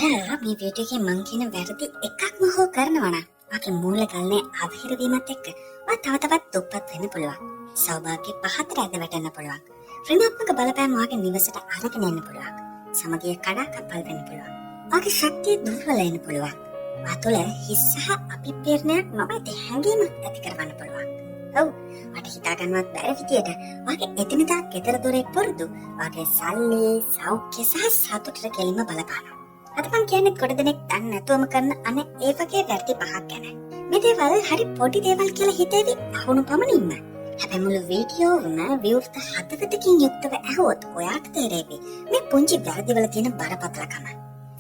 ඔයා මේ වීඩියෝ එකේ මං කියන වැරදි එකක්ම හෝ කරනවා නම් ඔයාගේ මූල්‍ය ගලණය අවහිර වීමත් එක්ක ඔයා තව තවත් දුප්පත් වෙන්න පුළුවන්. සෞභාග්‍ය පහතට ඇද වැටෙන්න පුළුවන්. ඍණාත්මක බලපෑම් ඔයාගේ නිවසට අරගෙන එන්න පුළුවන්. සමගිය කඩාකප්පල් වෙන්න පුළුවන්. ඔයාගේ ශක්තිය දුර්වල වෙන්න පුළුවන්. ඔයා තුළ හිස් සහ අභිප්‍රේරණයක් නොමැති හැඟීමක් ඇති කරවන්න පුළුවන්. ඔව්, ඔයාට හිතා ගන්නවත් බැරි විදියට ඔයාගේ එදිනෙදා ගෙදර දොරේ පුරුදු ඔයාගේ සල්ලි, සෞඛ්‍ය සහ සතුටට කෙලින්ම බලපානවා. අද මං කියන්නේ ගොඩ දෙනෙක් දන්නේ නැතුවම කරන අනේ ඒ වගේ වැරදි පහක් ගැන. මේ දේවල් හරි පොඩි දේවල් කියලා හිතේවි අහුණු පමණින්ම. හැබැයි මුළු වීඩියෝවම විවෘත හදවතකින් යුක්තව ඇහුවොත් ඔයාට තේරෙවි මේ පුංචි වැරදිවල තියෙන බරපතලකම.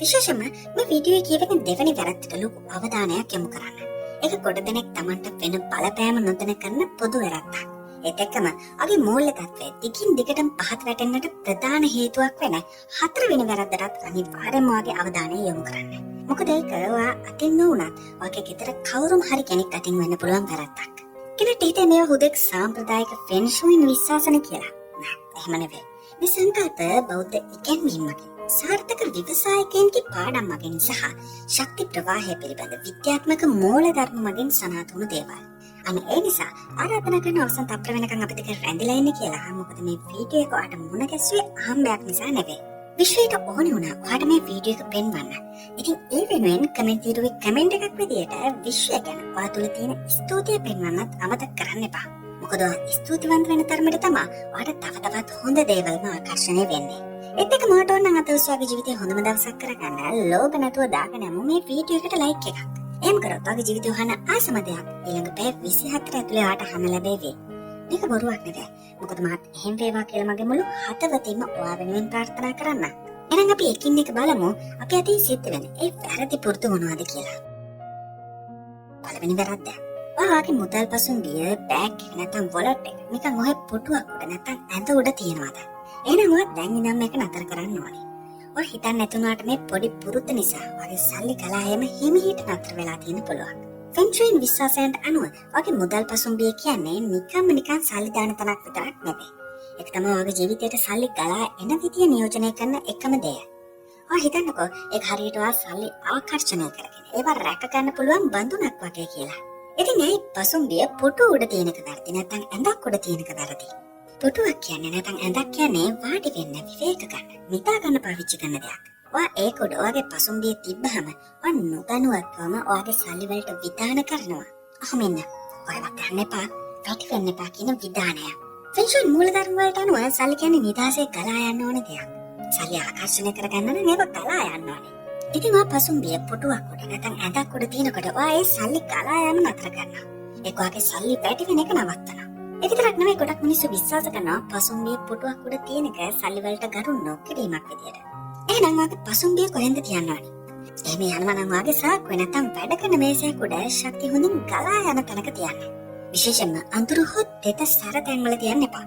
විශේෂයෙන්ම මේ වීඩියෝ එකේ කියවෙන දෙවෙනි වැරද්දට ලොකු අවධානයක් යොමු කරන්න. ඒක ගොඩ දෙනෙක් තමන්ට වෙන බලපෑම නොදැන කරන පොදු වැරද්දක්. ඒත් එක්කම ඔයාගේ මූල්‍ය තත්ත්වය දිගින් දිගටම පහත වැටෙන්නට ප්‍රධාන හේතුවක් වෙන හතරවෙනි වැරද්දටත් අනිවාර්යයෙන්ම ඔයාගේ අවධානය යොමු කරන්න. මොකද ඒක ඔයා අතින් නොවුනත් ඔයාගේ ගෙදර කවුරුම හරි කෙනෙක් අතින් වෙන්න පුළුවන් වැරද්දක්. කෙනෙක්ට හිතේ මේවා හුදෙක් සාම්ප්‍රදායික ෆෙන්ෂුයින් විශ්වාසන කියලා. නෑ, එහෙම නෙවෙයි. මේ සංකල්ප බෞද්ධ ඉගැන්වීම් මගින්, සාර්ථක ව්‍යවසායකයන්ගේ පාඩම් මගින් සහ ශක්ති ප්‍රවාහය පිළිබඳ විද්‍යාත්මක මූලධර්ම මගින් සනාථ වුණු දේවල්. අන්න ඒ නිසා ආරාධනා කරන අවසන් තප්පර වෙනකන් අපිට එක්ක රැඳිලා ඉන්න කියලා. මොකද මේ වීඩියෝ එක ඔයාට මුණ ගැසුවේ අහම්බයක් නිසා නෙවෙයි. විශ්වයට ඕනේ වුණා ඔයාට මේ වීඩියෝ එක පෙන්වන්න. ඉතින් ඒ වෙනුවෙන් කමෙන්ට් තීරුවේ කමෙන්ට් එකක් විදියට විශ්වය ගැන ඔයා තුළ තියෙන ස්තුතිය පෙන්වන්නත් අමතක කරන්න එපා. මොකද ඔයා ස්තුතිවන්ත වෙන තරමට තමා ඔයාට තව තවත් හොඳ දේවල්ම ආකර්ෂණය වෙන්නේ. ඒත් එක්ක මට ඕන නම් අද ඔයාගේ ජීවිතේ හොඳම දවසක් කරගන්න ලෝභ නැතුව දාගෙන යමු මේ වීඩියෝ එකට ලයික් එකක්. එහෙම කරොත් ඔයාගේ ජීවිතේ අහන ආසම දෙයක් ඊළඟ පැය 24 ඇතුලේ ඔයාට අහන්න ලැබේවි. මේක බොරුවක් නෙවෙයි. මොකද මහත් එහෙම වේවා කියලා මගේ මුළු හදවතින්ම ඔයා වෙනුවෙන් ප්‍රාර්ථනා කරන්න. එහෙනම් අපි එකින් එක බලමු අපි අතින් සිද්ධ වෙන ඒ වැරදි පුරුදු මොනවද කියලා. පළවෙනි වැරද්ද. ඔයාගේ මුදල් පසුම්බිය බෑග් එක නැත්නම් වොලට් එක නිකන් ඔහේ පුටුවක් උඩ නැත්නම් ඇඳ උඩ තියනවාද? එහෙනම් ඔයා දැන් ඉඳන් මේක නතර කරන්න ඕනේ. ඔයා හිතන්නේ නැති වුණාට මේ පොඩි පුරුද්ද නිසා ඔයාගේ සල්ලි ගලා යෑම හිමිහිට නතර වෙලා තියෙන්න පුළුවන්. ෆෙන්ෂුයින් විශ්වාසයන්ට අනුව ඔයාගේ මුදල් පසුම්බිය කියන්නේ නිකම්ම නිකන් සල්ලි දාන තැනක් විතරක් නෙවෙයි. ඒක තමයි ඔයාගේ ජීවිතයට සල්ලි ගලා එන විදිය නියෝජනය කරන එකම දෙය. ඔයා හිතන්නකෝ ඒක හරියට ඔයා සල්ලි ආකර්ෂණය කරගෙන ඒවා රැක ගන්න පුළුවන් බඳුනක් වගේ කියලා. ඉතින් ඇයි පසුම්බිය පුටු උඩ තියෙන එක වැරදි නැත්නම් ඇඳක් උඩ තියෙන එක වැරදි? පුටුවක් කියන්නේ නැත්නම් ඇඳක් කියන්නේ වාඩි වෙන්න, විවේක ගන්න, නිදා ගන්න පාවිච්චි කරන දෙයක්. ඔයා ඒක උඩ ඔයාගේ පසුම්බිය තිබ්බහම ඔයා නොදැනුවත්වම ඔයාගේ සල්ලි වලට විධාන කරනවා. අහම ඉන්න. ඔයාවත් යන්න එපා, වැඩි වෙන්න එපා කියන විධානය. ෆෙන්ෂුයි මූලධර්ම වලට අනුව සල්ලි කියන්නේ නිදහසේ ගලා යන්න ඕන දෙයක්. සල්ලි ආකර්ෂණය කරගන්න නම් ඒවා ගලා යන්න ඕනේ. ඉතින් ඔයා පසුම්බිය පුටුවක් උඩ නැත්නම් ඇඳක් උඩ තියෙනකොට ඔයා ඒ සල්ලි ගලා යෑම නතර කරනවා. ඒක ඔයාගේ සල්ලි වැඩි වෙන එක නවත්තනවා. ඒ විතරක් නෙවෙයි, ගොඩක් මිනිස්සු විශ්වාස කරනවා පසුම්බිය පුටුවක් උඩ තියෙන එක සල්ලි වලට ගරු නොකිරීමක් විදියට. එහෙනම් ඔයාගේ පසුම්බිය කොහෙන්ද තියන්න ඕනේ? එහෙම යනවා නම් ඔයාගේ සාක්කුවේ නැත්නම් වැඩ කරන මේසයක් උඩ ශක්තිය හොඳින් ගලා යන තැනක තියන්න. විශේෂයෙන්ම අඳුරු හෝ තෙත සැර තැන්වල තියන්න එපා.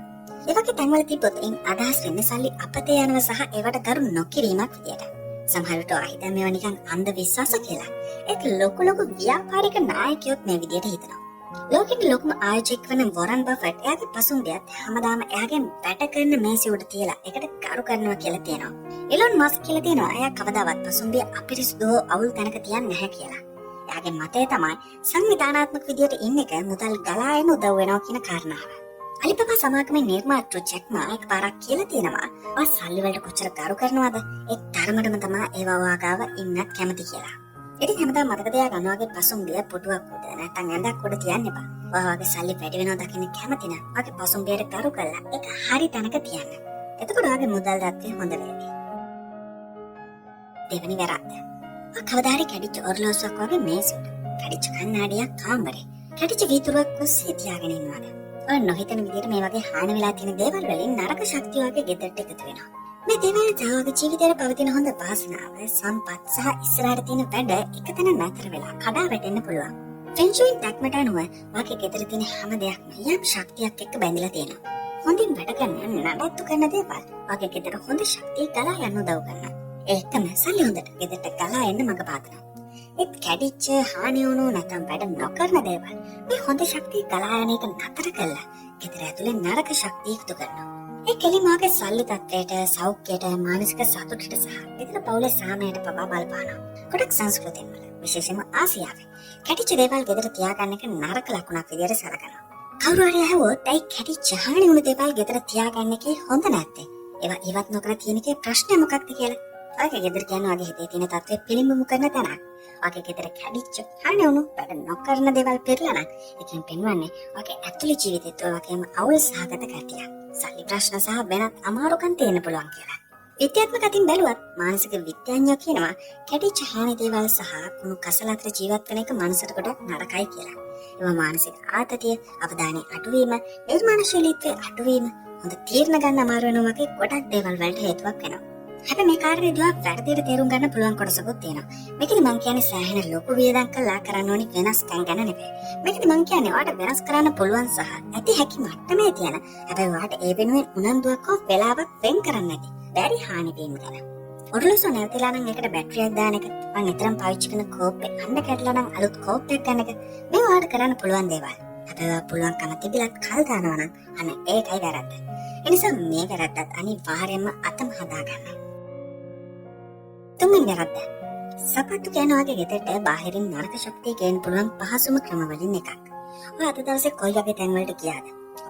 ඒ වගේ තැන්වල තිබ්බොත් එයින් අදහස් වෙන්නේ සල්ලි අපතේ යනවා සහ ඒවට ගරු නොකිරීමක් විදියට. සමහර විට ඔයා හිතන්නේ මේවා නිකන් අන්ධ විශ්වාස කියලා. ඒත් ලොකු ලොකු ව්‍යාපාරික නායකයොත් මේ විදියට හිතනවා. ලෝකෙට ලොකුම ආයෝජකයෙක් වන වොරන් බෆට් එයාගේ පසුම්බියත් හැමදාම එයාගෙන් වැඩ කරන මේසෙ උඩ තියලා ඒකට ගරු කරනවා කියලා තියෙනවා. එලොන් මස්ක් කියලා තියෙනවා එයා කවදාවත් පසුම්බිය අපිරිසිදු හෝ අවුල් තැනක තියන්නේ නැහැ කියලා. එයාගේ මතය තමයි සංවිධානාත්මක විදියට ඉන්න එක මුදල් ගලා එන උදව් වෙනවා කියන කාරණාව. අලිබාබා සමාගමේ නිර්මාතෘ ජැක් මා එකපාරක් කියලා තියෙනවා ඔයා සල්ලි වලට කොච්චර ගරු කරනවද ඒ තරමටම තමයි ඒවා ඔයා ගාව ඉන්නත් කැමති කියලා. ඉතින් හැමදාම මතක තියාගන්න ඔයාගේ පසුම්බිය පුටුවක් උඩ නැත්නම් ඇඳක් උඩ තියන්න එපා. ඔයා ඔයාගේ සල්ලි වැඩි වෙනවා දකින්න කැමති නම් ඔයාගේ පසුම්බියට ගරු කරලා ඒක හරි තැනක තියන්න. එතකොට ඔයාගේ මුදල් තත්ත්වය හොඳ වේවි. දෙවෙනි වැරද්ද. ඔයා කවදා හරි කැඩිච්ච ඔරලෝසුවක් වගේ මේසෙ උඩ, කැඩිච්ච කණ්ණාඩියක් කාමරේ, කැඩිච්ච වීදුරුවක් කුස්සියේ තියාගෙන ඉන්නවද? ඔයා නොහිතන විදියට මේ වගේ හානි වෙලා තියෙන දේවල් වලින් නරක ශක්තිය ඔයාගේ ගෙදරට එකතු වෙනවා. මේ දේවල් ඔයාගේ ජීවිතේට පවතින හොඳ වාසනාව, සම්පත් සහ ඉස්සරහට තියෙන වැඩ එකතැන නතර වෙලා කඩා වැටෙන්න පුළුවන්. ෆෙන්ෂුයි දැක්මට අනුව ඔයාගේ ගෙදර තියෙන හැම දෙයක්ම යම් ශක්තියක් එක්ක බැඳිලා තියෙනවා. හොඳින් වැඩ කරන නඩත්තු කරන දේවල් ඔයාගේ ගෙදර හොඳ ශක්තිය ගලා යන්න උදව් කරනවා. ඒ එක්කම සල්ලි හොඳට ගෙදරට ගලා එන්න මඟ පාදනවා. ඒත් කැඩිච්ච, හානි වුණු නැත්නම් වැඩ නොකරන දේවල් මේ හොඳ ශක්තිය ගලා යන එක නතර කරලා ගෙදර ඇතුලේ නරක ශක්තිය එකතු කරනවා. ඒ කෙලින්ම ඔයාගේ සල්ලි තත්ත්වයට, සෞඛ්‍යයට, මානසික සතුටට සහ ගෙදර පවුලේ සාමයට පවා බලපානවා. ගොඩක් සංස්කෘතීන් වල, විශේෂයෙන්ම ආසියාවේ, කැටිච්ච දේවල් ගෙදර තියාගන්න එක නරක ලකුණක් විදියට සැලකනවා. කවුරු හරි ඇහුවොත් ඇයි කැටිච්ච හානි වුණු දේවල් ගෙදර තියාගන්න එකේ හොඳ නැත්තේ? ඒවා ඉවත් නොකර තියෙන එකේ ප්‍රශ්නය මොකක්ද කියලා. ඔයාගේ ගෙදර කියන්නේ ඔයාගේ හිතේ තියෙන තත්ත්වය පිළිඹු කරන තැනක්. ඔයාගේ ගෙදර කැඩිච්ච, හානි වුණු, වැඩ නොකරන දේවල් පෙරලා නම් ඒකෙන් පෙන්වන්නේ ඔයාගේ ඇතුළේ ජීවිතෙත් ඔය වගේම අවුල් සහගත ගතියක්. සල්ලි ප්‍රශ්න සහ වෙනත් අමාරුකම් තියෙන්න පුළුවන් කියලා. විද්‍යාත්මක අතින් බැලුවත් මානසික විද්‍යාඥයෝ කියනවා කැඩිච්ච හානි දේවල් සහ කුණු කසල අතර ජීවත් වෙන එක මනසට ගොඩක් නරකයි කියලා. ඒවා මානසික ආතතිය, අවධානය අඩුවීම, නිර්මාණශීලීත්වය අඩුවීම, හොඳ තීරණ ගන්න අමාරු වෙනවා වගේ ගොඩක් දේවල් වලට හේතුවක් වෙනවා. හැබැයි මේ කාරණේ දිහා වැරදියට තේරුම් ගන්න පුළුවන් කොටසකුත් තියෙනවා. මේකෙදි මං කියන්නේ සෑහෙන ලොකු වියදම් කළා කරන්න ඕනි වෙනස්කම් ගැන නෙවෙයි. මේකෙදි මං කියන්නේ ඔයාට වෙනස් කරන්න පුළුවන් සහ ඇති හැකි මට්ටමේ තියෙන හැබැයි ඔයාට ඒ වෙනුවෙන් උනන්දුවක් හෝ වෙලාවක් වෙන් කරන්න නැති බැරි හානි වීම ගැන. ඔරලෝසුව නැවතිලා නම් ඒකට බැටරියක් දාන එක, මං නිතරම පාවිච්චි කරන කෝප්පේ අඬ කැඩලා නම් අලුත් කෝප්පයක් ගන්න එක, මේ ඔයාට කරන්න පුළුවන් දේවල්. හැබැයි ඔයා පුළුවන්කම තිබිලත් කල් දානවා නම් අන්න ඒකයි වැරද්ද. ඒ නිසා මේ වැරද්දත් අනිවාර්යයෙන්ම අතම හදාගන්න. තුන්වෙනි වැරද්ද. සපත්තු කියන්නේ ඔයාගේ ගෙදරට බාහිරින් නරක ශක්තිය ගේන්න පුළුවන් පහසුම ක්‍රම වලින් එකක්. ඔයා අද දවසේ කොයි වගේ තැන් වලට ගියාද?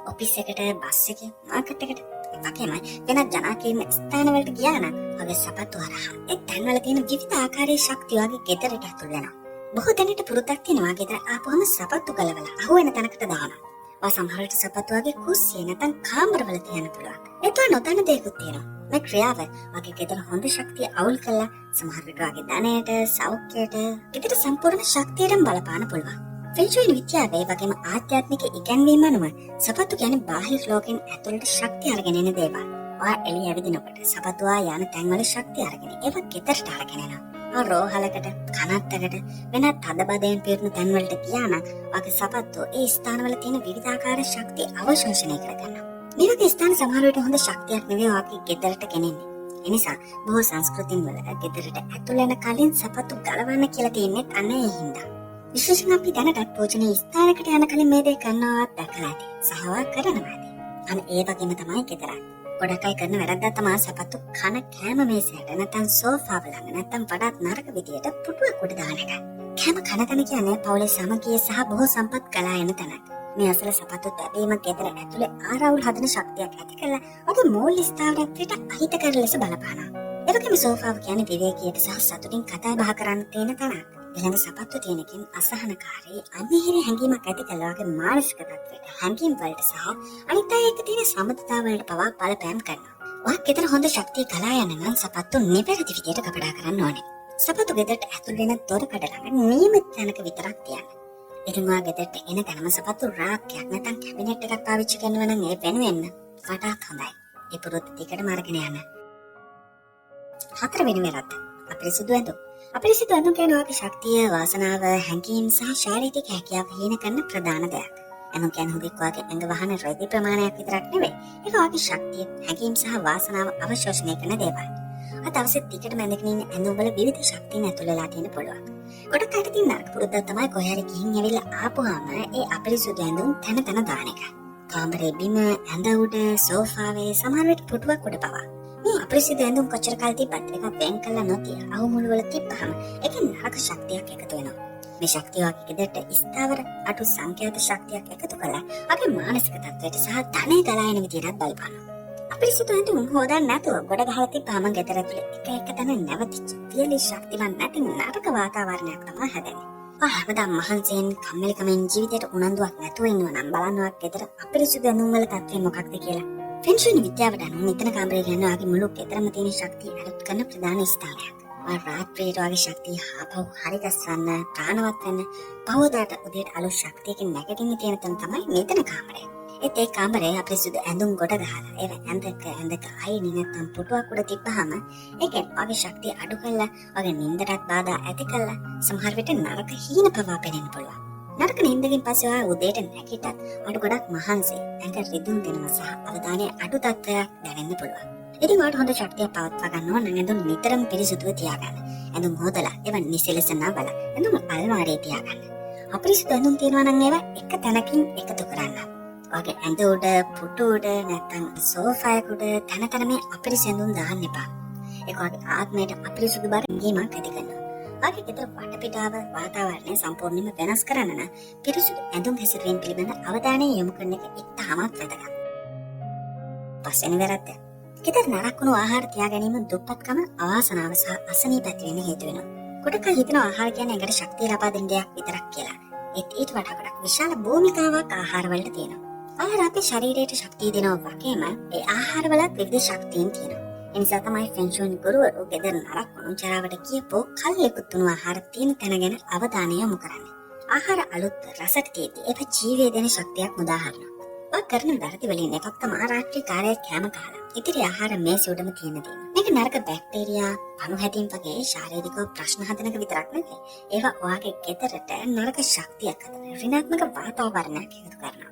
ඔෆිස් එකට, බස් එකේ, මාකට් එකට, ඒ වගේම වෙනත් ජනාකීර්ණ ස්ථාන වලට ගියා නම් ඔයාගේ සපත්තු හරහා ඒ තැන්වල තියෙන විවිධ ආකාරයේ ශක්තිය ඔයාගේ ගෙදරට ඇතුල් වෙනවා. බොහෝ දෙනෙක්ට පුරුද්දක් තියෙනවා ගෙදර ආපුවම සපත්තු ගලවලා අහුවෙන තැනකට දානවා. ඔයා සමහර විට සපත්තු වගේ කුස්සියේ නැත්නම් කාමරවල තියන්න පුළුවන්. ඒත් ඔයා නොදන්න දෙයක්ත් තියෙනවා. මේ ක්‍රියාව ඔයාගේ ගෙදර හොඳ ශක්තිය අවුල් කරලා සමහර විට ඔයාගේ ධනයට, සෞඛ්‍යයට, ගෙදර සම්පූර්ණ ශක්තියටම බලපාන පුළුවන්. ෆෙන්ෂුයි විද්‍යාවේ වගේම ආධ්‍යාත්මික ඉගැන්වීම අනුව සපත්තු කියන්නේ බාහිර ලෝකෙන් ඇතුළට ශක්තිය අරගෙන එන දේවල්. ඔයා එළිය ඇවිදිනකොට සපත්තු ඔයා යන තැන්වල ශක්තිය අරගෙන ඒවා ගෙදරට අරගෙන එනවා. ඔයා රෝහලකට, කනත්තකට, වෙනත් තදබදයෙන් පිරුණු තැන්වලට ගියා නම් ඔයාගේ සපත්තු ඒ ස්ථානවල තියෙන විවිධාකාර ශක්ති අවශෝෂණය කරගන්නවා. මේ වගේ ස්ථාන සමහර විට හොඳ ශක්තියක් නෙවෙයි ඔයාගේ ගෙදරට ගෙනෙන්නේ. ඒ නිසා බොහෝ සංස්කෘතීන් වල ගෙදරට ඇතුල් වෙන කලින් සපත්තු ගලවන්න කියලා තියෙන්නේ අන්න ඒ හින්දා. විශේෂයෙන් අපි දැනටත් පූජනීය ස්ථානයකට යන කලින් මේ දේ කරනවත් දැකලා ඇති. සහ ඔයා කරනවා ඇති. අන්න ඒ වගේම තමයි ගෙදරත්. ගොඩක් අය කරන වැරද්දක් තමයි සපත්තු කන කෑම මේසයට නැත්නම් සෝෆාව ළඟ නැත්නම් වඩාත් නරක විදියට පුටුවක් උඩ දාන එක. කෑම කන තැන කියන්නේ පවුලේ සමගිය සහ බොහෝ සම්පත් ගලා එන තැනක්. මේ අසල සපත්තු තැබීම ගෙදර ඇතුලේ ආරවුල් හදන ශක්තියක් ඇති කරලා ඔබ මූල්‍ය ස්ථාවරත්වයට අහිතකර ලෙස බලපානවා. ඒ වගේම සෝෆාව කියන්නේ විවේකයට සහ සතුටින් කතා බහ කරන්න තියෙන තැනක්. ඊළඟ සපත්තු තියෙන එකෙන් අසහනකාරී අමිහිරි හැඟීමක් ඇති කළා වගේ මානසික තත්ත්වයට, හැඟීම් වලට සහ අනිත් අය එක්ක තියෙන සබඳතා වලට පවා බලපෑම් කරනවා. ඔයා ගෙදර හොඳ ශක්තිය ගලා යන නම් සපත්තු නිවැරදි විදියට කපඩා කරන්න ඕනේ. සපත්තු ගෙදරට ඇතුල් වෙන දොර කඩ ළඟ නියමිත තැනක විතරක් තියන්න. ඉතින් ඔයා ගෙදරට එන තැනම සපත්තු රාක්කයක් නැත්නම් කැබිනට් එකක් පාවිච්චි කරනවා නම් ඒ වෙනුවෙන් වඩාත් හොඳයි. ඒ පුරුද්ද දිගටම අරගෙන යන්න. හතරවෙනි වැරද්ද. අපිරිසිදු ඇඳුම්. අපිරිසිදු ඇඳුම් කියන්නේ ඔයාගේ ශක්තිය, වාසනාව, හැඟීම් සහ ශාරීරික හැකියාව හීන කරන ප්‍රධාන දෙයක්. ඇඳුම් කියන්නේ හුදෙක් ඔයාගේ ඇඟ වහන රෙදි ප්‍රමාණයක් විතරක් නෙවෙයි. ඒක ඔයාගේ ශක්තිය, හැඟීම් සහ වාසනාව අවශෝෂණය කරන දේවල්. ඔයා දවසේ දිගටම ඇඳගෙන ඉන්න ඇඳුම් වල විවිධ ශක්තීන් ඇතුල් වෙලා තියෙන පුළුවන්. ගොඩක් අයට තියෙන නරක පුරුද්දක් තමයි කොහේ හරි ගිහින් ඇවිල්ලා ආපුවාම ඒ අපිරිසුදු ඇඳුම් තැන තැන දාන එක. කාමරේ බිම, ඇඳ උඩ, සෝෆාවේ, සමහර විට පුටුවක් උඩ පවා. මේ අපිරිසිදු ඇඳුම් කොච්චර කල් තිබ්බත් ඒක වෙන් කළා නොතිය අවුමුළු වල තිබ්බහම ඒකෙන් නරක ශක්තියක් එකතු වෙනවා. මේ ශක්තිය වගේ ගෙදරට ස්ථාවර අඩු සංඛ්‍යාත ශක්තියක් එකතු කරලා අපේ මානසික තත්ත්වයට සහ ධනය ගලා එන විදියටත් බලපානවා. අපිරිසිදු ඇඳුම් හොදන්න නැතුව ගොඩ ගහලා තිබ්බහම ගෙදර ඇතුලේ එක එක තැන නැවතිච්ච වියලි ශක්තිවත් නැති නරක වාතාවරණයක් තමයි හැදෙන්නේ. ඔයා හැමදාම මහන්සියෙන් කම්මැලිකමෙන් ජීවිතයට උනන්දුවක් නැතුව ඉන්නවා නම් බලන්න ඔයා ගෙදර අපිරිසිදු ඇඳුම් වල තත්ත්වය මොකක්ද කියලා. ෆෙන්ෂුයි විද්‍යාවට අනුව නිදන කාමරය කියන්නේ ඔයාගේ මුළු ගෙදරම තියෙන ශක්තිය අලුත් කරන ප්‍රධාන ස්ථානයක්. ඔයා රාත්‍රියට ඔයාගේ ශක්තිය ආපහු හරි ගස්සන්න, ප්‍රාණවත් වෙන්න, පහවදාට උදේට අලුත් ශක්තියකින් නැගිටින්න තියෙන තැන තමයි නිදන කාමරය. ඒත් ඒ කාමරේ අපිරිසිදු ඇඳුම් ගොඩ ගහලා ඒවා ඇඳක ඇඳක අයිනේ නැත්තම් පුටුවක් උඩ තිබ්බහම ඒකෙන් ඔයාගේ ශක්තිය අඩු කරලා ඔයාගේ නින්දටත් බාධා ඇති කරලා සමහර විට නරක හීන පවා පෙනෙන්න පුළුවන්. නරක නින්දකින් පස්සේ ඔයා උදේට නැගිටත් ඔයාට ගොඩක් මහන්සි, ඇඟ රිදුම් දෙනවා සහ අවධානය අඩු තත්ත්වයක් දැනෙන්න පුළුවන්. ඉතින් ඔයාට හොඳ ශක්තියක් පවත්වා ගන්න ඕන නම් ඇඳුම් නිතරම පිරිසිදුව තියාගන්න. ඇඳුම් හොදලා ඒවා නිසි ලෙස නවලා ඇඳුම් අල්මාරියේ තියාගන්න. අපිරිසිදු ඇඳුම් තියෙනවා නම් ඒවා එක තැනකින් එකතු කරන්න. ඔයාගේ ඇඳ උඩ, පුටු උඩ, නැත්නම් සෝෆා එක උඩ තැන තැන මේ අපිරිසුදු ඇඳුම් දාන්න එපා. ඒක ඔයාගේ ආත්මයට අපිරිසුදු බර හැඟීමක් ඇති කරනවා. ඔයාගේ ගෙදර වටපිටාව වාතාවරණය සම්පූර්ණයෙන්ම වෙනස් කරන්න නම් පිරිසුදු ඇඳුම් හැසිරවීම පිළිබඳ අවධානය යොමු කරන එක ඉතාමත් වැදගත්. පස්වෙනි වැරද්ද. ගෙදර නරක් වුණු ආහාර තියා ගැනීම දුප්පත්කම, අවාසනාව සහ අසනීප ඇති වෙන්න හේතු වෙනවා. ගොඩක් අය හිතනවා ආහාර කියන්නේ ඇඟට ශක්තිය ලබා දෙන දෙයක් විතරක් කියලා. ඒත් ඊට වඩා ගොඩක් විශාල භූමිකාවක් ආහාර වලට තියෙනවා. ආහාර අපේ ශරීරයට ශක්තිය දෙනවා වගේම ඒ ආහාර වලත් විවිධ ශක්තීන් තියෙනවා. ඒ නිසා තමයි ෆෙන්ෂුයි ගුරුවරු ගෙදර නරක් වුණු ජරාවට කියපෝ කල් ඉකුත් වුණු ආහාර තියෙන තැන ගැන අවධානය යොමු කරන්නේ. ආහාර අලුත් රසට තියෙද්දි ඒවා ජීවය දෙන ශක්තියක් මුදා හරිනවා. ඔය කරන වැරදි වලින් එකක් තමයි රාත්‍රී කාලයේ කෑම කාලා ඉතිරි ආහාර මේසෙ උඩම තියෙන දේ. මේක නරක බැක්ටීරියා, පණු හැදීම් වගේ ශාරීරික ප්‍රශ්න හදන එක විතරක් නෙවෙයි. ඒවා ඔයාගේ ගෙදරට නරක ශක්තියක් හදන ඍණාත්මක වාතාවරණයක් එකතු කරනවා.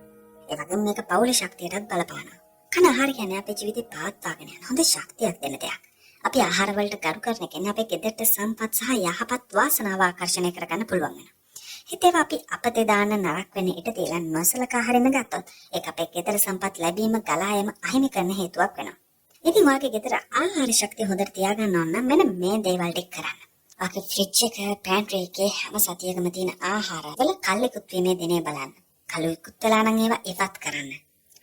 ඒ වගේම මේක පවුලේ ශක්තියටත් බලපානවා. කන ආහාර කියන්නේ අපේ ජීවිතේ පවත්වාගෙන යන හොඳ ශක්තියක් දෙන දෙයක්. අපි ආහාර වලට ගරු කරන එකෙන් අපේ ගෙදරට සම්පත් සහ යහපත් වාසනාව ආකර්ෂණය කරගන්න පුළුවන් වෙනවා. ඒත් ඒවා අපි අපතේ දාන්න නරක වෙන ඉඩ තියලා නොසලකා හරින්න ගත්තොත් ඒක අපේ ගෙදර සම්පත් ලැබීම ගලා යාම අහිමි කරන හේතුවක් වෙනවා. ඉතින් ඔයාගේ ගෙදර ආහාර ශක්තිය හොඳට තියාගන්න ඕන නම් මෙන්න මේ දේවල් ටික කරන්න. ඔයාගේ ෆ්‍රිජ් එක, පෑන්ට්‍රි එකේ හැම සතියකම තියෙන ආහාර වල කල් ඉකුත් වීමේ දිනය බලන්න. කලු ඉකුත් වෙලා නම් ඒවා ඉවත් කරන්න.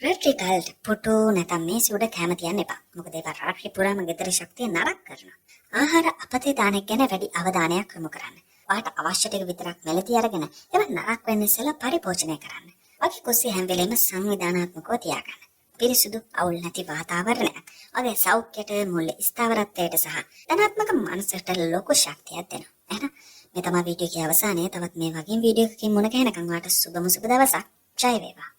රාත්‍රී කාලෙට පුටු නැත්නම් මේසෙ උඩ කැම තියන්න එපා. මොකද ඒවා රාත්‍රී පුරාම ගෙදර ශක්තිය නරක කරනවා. ආහාර අපතේ දාන එක ගැන වැඩි අවධානයක් යොමු කරන්න. ඔයාට අවශ්‍ය ටික විතරක් මෙලදී අරගෙන ඒවා නරක වෙන්න ඉස්සෙල්ලා පරිභෝජනය කරන්න. ඔයාගේ කුස්සිය හැම වෙලේම සංවිධානාත්මකව තියාගන්න. පිරිසුදු අවුල් නැති වාතාවරණයක් ඔයාගේ සෞඛ්‍යයට, මූල්‍ය ස්ථාවරත්වයට සහ ධනාත්මක මනසට ලොකු ශක්තියක් දෙනවා. එහෙනම් මේ තමයි වීඩියෝ එකේ අවසානය. තවත් මේ වගේම වීඩියෝ එකකින් මුණ ගැහෙනකන් ඔයාට සුබම සුබ දවසක්. ජය වේවා.